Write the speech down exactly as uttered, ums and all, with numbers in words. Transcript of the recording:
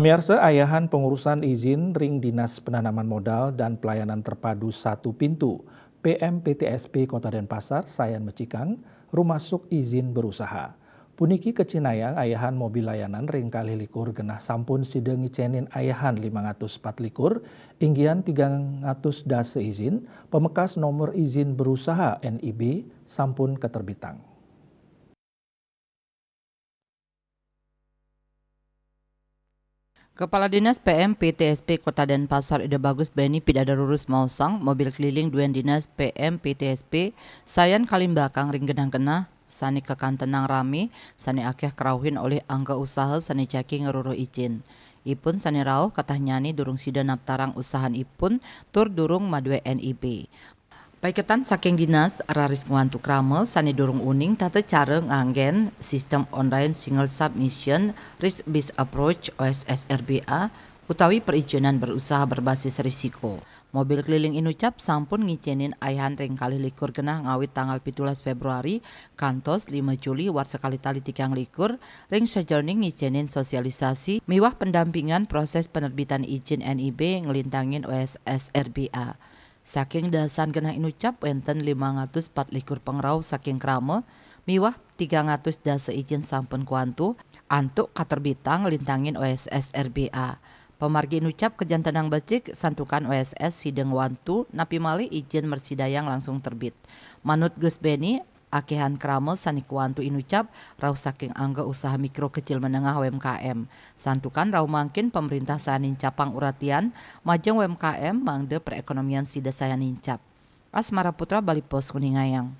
Pemirsa, ayahan pengurusan izin ring Dinas Penanaman Modal dan Pelayanan Terpadu Satu Pintu, P M P T S P Kota Denpasar, sayan mecikang, rumasuk izin berusaha. Puniki kacinayang ayahan mobil layanan ring kalih likur genah sampun sida ngicenin ayahan lima ratus empat likur, inggian tiga ratus dasa izin, pamekas nomor izin berusaha N I B sampun katerbitang. Kepala Dinas P M P T S P Kota Denpasar Ida Bagus Beni pidada rurus maosang, mobil keliling duen Dinas P M P T S P sayan kalimbakang ring genah-genah sane kakantenang rame, sane akeh karauhin olih angga usaha sane jagi ngruruh icin. Ipun sane rauh katahnyanne durung sida naptarang usahan ipun tur durung madue N I B. Paiketan saking dinas raris ngwantu krama sane durung uning tata cara nganggen sistem online single submission risk based approach, O S S R B A, utawi perizinan berusaha berbasis risiko. Mobil keliling Inucap sampun ngicenin ayahan ring kalih likur genah ngawit tanggal pitulas Februari kantos lima Juli warsa kalih tali tigang likur ring sajeroning ngicenin sosialisasi miwah pendampingan proses penerbitan izin N I B nglintangin O S S R B A. Saking dasan genah Inucap wenten lima ratus empat likur pangrauh saking krama miwah tigang atus dasa izin sampun kwantu antuk katerbitang nglintangin O S S R B A. Pamargi Inucap kajantenang becik santukan O S S sida ngwantu napi malih izin mrasidayang langsung terbit. Manut Gus Beni, akehan krama sane kwantu Inucap rauh saking angga usaha mikro kecil menengah, U M K M. Santukan rauh mangkin pamrintah sayan nincapang uratian majeng U M K M mangda perekonomian sida sayan nincap. Asmara Putra, Bali Post, nguningayang.